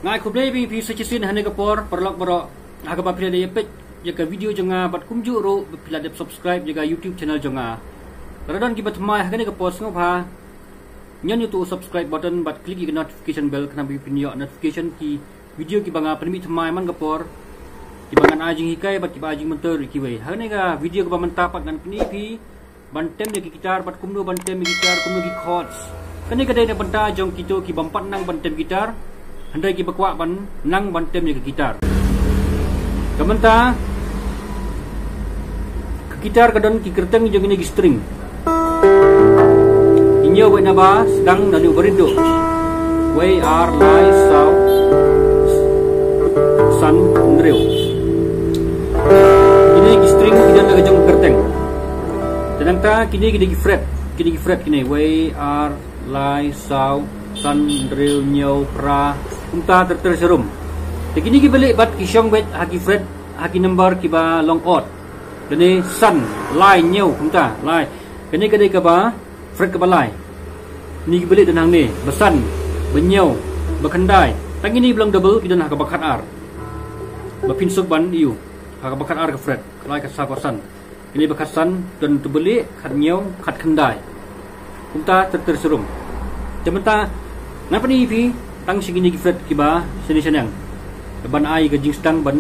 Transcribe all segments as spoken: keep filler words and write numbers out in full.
Nga ai khublei ïa phi sa shisien ha kane ka por, paralok baroh, ha kaba phi la dep peit ïa ka video jong nga bad kumjuh ruh ba phi la dep subscribe ïa ka YouTube channel jong nga. Lada don kiba thymmai ha kane ka por, sngewbha ñion ïa uto u subscribe button bad click ïa ka notification bell khnang ba phin ïoh notification ki video kiba nga pynmih thymmai man ka por, kiba ngan ai jinghikai bad kiba ai jingmynta ïa kiwei. Ha kane ka video kaba mynta pat ngan pyni ïa phi ban tem ïa ki guitar bad kumno ban tem ïa ki guitar, kumno ki chords. Kane ka dei na bynta jong kito ki bym pat nang ban tem guitar, hynrei kiba kwah ban nang ban tem ïa ki guitar. Ka mynta ka guitar ka don ki kyrteng jong kine ki string. Hynñiew bad naba sdang na u barit duh. Wei, ar, lai, saw, san, hynriew. Kine ki string ki don la ka jong ka kyrteng. Te nangta kine ki dei ki fret, kine ki fret kine, wei, ar, lai, saw, san, hynriew, hynñiew, phra, kumta ter ter sharum. Te kine kiba lieh bad ki shong beit ha ki fret, ha ki number kiba long odd. Kane san, lai, hynñiew, kumta, lai. Kane ka dei kaba fret kaba lai. Kine kiba lieh don hangne, ba san, ba hynñiew, ba khyndai. Tang kine ba long double ki don ha kaba khatar. Ba phin suk ban ïoh ha kaba khatar ka fret, ka lai, ka saw, ka san. Kine ba khatsan, don uto uba lieh, khathynñiew, khatkhyndai. Kumta ter ter sharum. Te mynta ngan pyni ïa phi tang shi kine ki fret kiba shane shaneng, ban ai ka jingsdang ban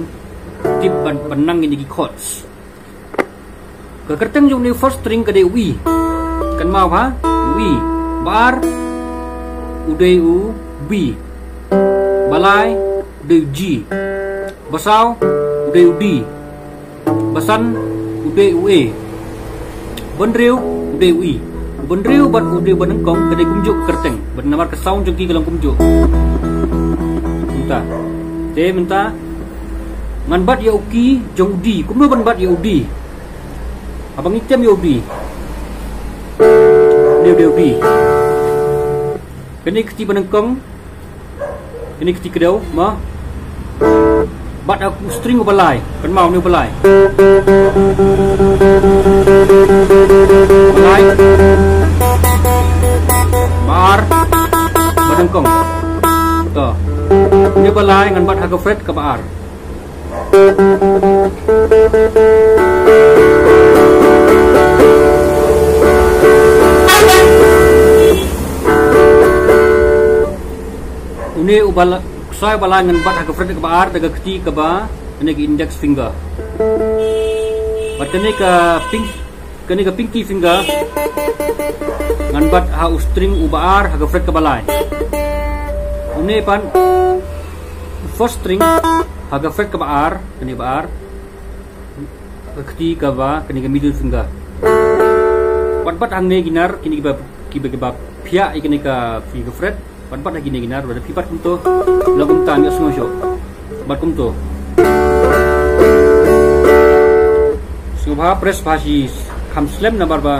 tip ban, ban nang kine ki chords. Ka kyrteng jong une u first string ka dei u E. Kynmaw ha, u E. Ba ar u dei u B. Ba lai u dei u G. Ba saw u dei u D. Ba san u dei u A. Ba hynriew u dei u E. Ba hynriew bad u dei ba nyngkong ka dei kumjuh ka kyrteng, bad namar ka sound jong ki ka long kumjuh. Kumta. Te mynta ngan bat ïa u key jong u D. Kumno ban bat ïa u D? Haba ngi tem ïa u D, une u dei u D. Kane ka kti ba nyngkong, kane ka kti kdew, mo. Bat ha u string uba lai, kynmaw, une uba lai. Uba lai. Ba ar, ba nyngkong. To. Une uba lai ngan bat ha ka fret kaba ar. Une uba la, sa uba lai ngan bat ha ka fret kaba ar da ka kti kaba, kane ka index finger. Bad kane ka pink, kane ka pinky finger ngan bat ha u string uba ar ha ka fret kaba lai. Une pat u first string ha ka fret kaba ar, kane ba ar. Ka kti kaba, kane ka middle finger. Wat bat hangne ki nar, kine kiba, kiba, kiba phiah ïa kane ka, kane ka fret. Wat bat ha kine ki nar, lada phi bat kumto, long kumta, ym ïohsngew shuh. Bat kumto. Sngewbha press bha shi kham slem namar ba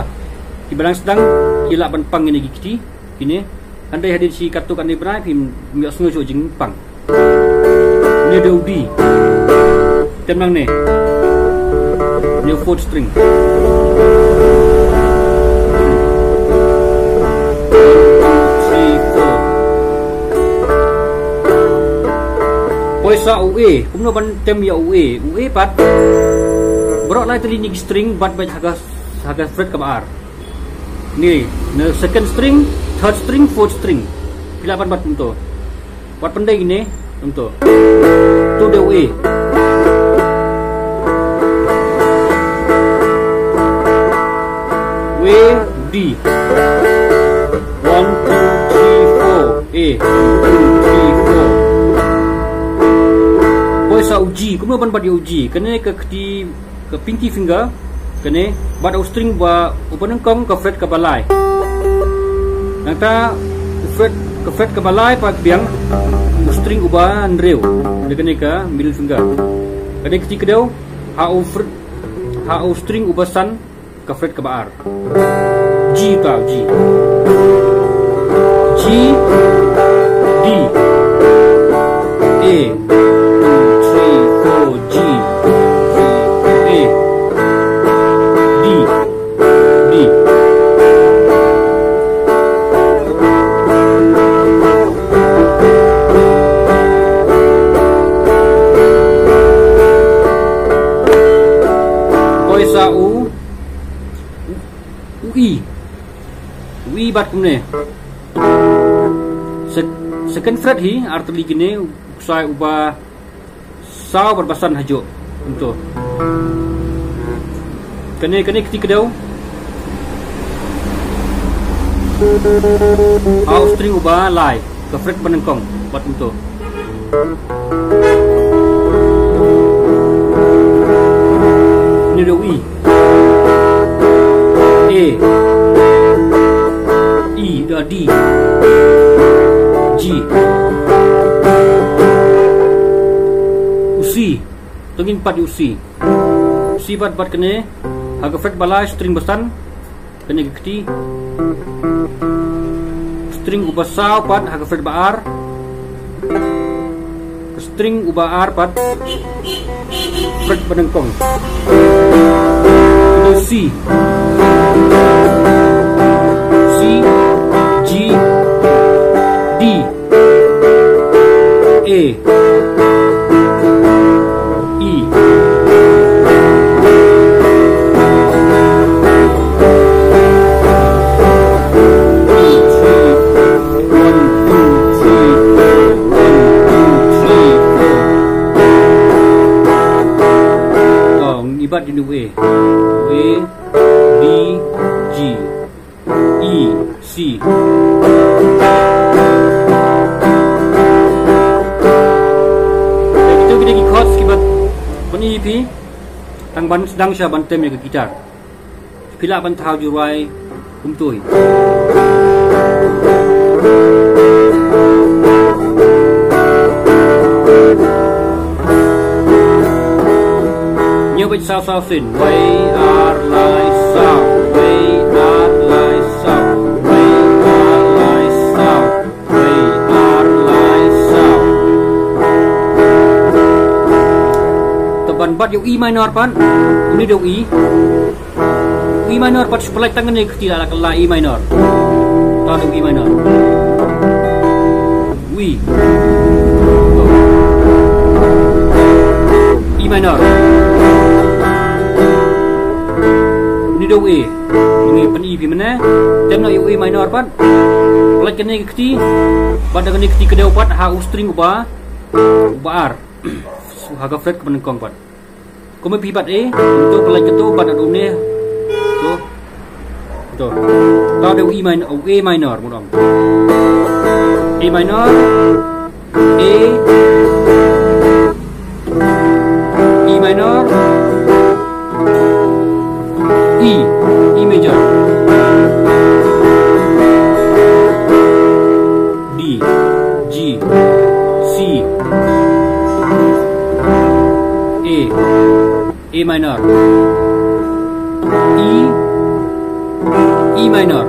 kiba dang sdang ki lah ban pang kine ki kti. Kine, hynrei hadien shi katto katne bnai phim ïohsngew shuh jingpang. Une u dei u D. Tem nangne. Une u fourth string. One, two, three, four. Poi sa u A, kumno ban tem ïa u A? U A pat. Baroh lai tylli kine ki string bat beit ha ka, ha ka fret kaba ar. Ni, na second string, third string, fourth string. Phi lah ban bat kumto. Wat pyndei kine, kumto. To dei u A. U A, D. One, two, three, four. A, one, two, three, four. Poi sa u G, kumno ban bat ïa u G? Kane ka kti ka pinky finger, kane, bat u string uba, uba nyngkong ka fret kaba lai. Nangta, u fret, ka fret kaba lai pat biang, u string uba hynriew, da kane ka middle finger. Kane kti kdew, ha u fret, ha u string uba san, ka fret kaba ar. G tau, G. G, D. A, two, three, four, G. A, D, D. U E. U E bad kumne. Sec-, second fret hi, ar tylli kine, u ksai uba saw bad ba san hajuh. Kumto. Kane, kane kti kdew. Ha u string uba lai, ka fret ba nyngkong, bad kumto. Une u dei u E. A. E, da D. G. U C. To ngin pat ïa u C. U C pat, pat kane. Ha ka fret ba lai, string ba san. Kane ka kti. String uba saw pat ha ka fret ba ar. String uba ar pat. Fret ba nyngkong. Kane C. C, G, D. A. E. One, two, three, four. One, two, three, four. Oh, ngi bat ïa u A. A, B, G. E, C. Kita ki dei ki chords kiba pyni ïa phi tang ban sdang sha ban tem ïa ka guitar. Phi lah ban thaw jurwai kumtui. Ñiew bad saw saw sien. Wei ar lai saw. Wei ar lai saw. Wei ar lai saw. Wei ar lai saw. Te ban bat ïa u E minor pat. Une u dei u E. E minor pat, shu pynlait tang kane ka kti, la ka la E minor. Tang da u E minor. U E. E minor. Une u dei u A. Une u E, pyn-i phi mynne. Tem noh ïa u A minor pat. Pynlait kane ka kti. Bad da kane ka kti ka dei pat ha u string uba, uba ar. Ha ka fret kaba nyngkong pat. Kumba phi bat A, to pynlait kato, bat da une. To. To. To da u E minor, u A minor, mut ong. A minor, A, E minor, E, E major. D, G, C, A, A minor, E, E minor.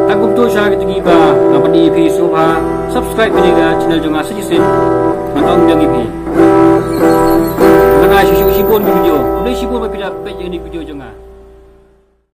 Te kumto sha kito kiba nga pyni ïa phi, sngewbha subscribe ïa ka channel jong nga sa shisien. Ngan ong biang ïa phi. Ngan ai shuh shuh shibun ki video. Khublei shibun ba phi la peit ïa kane ka video jong nga.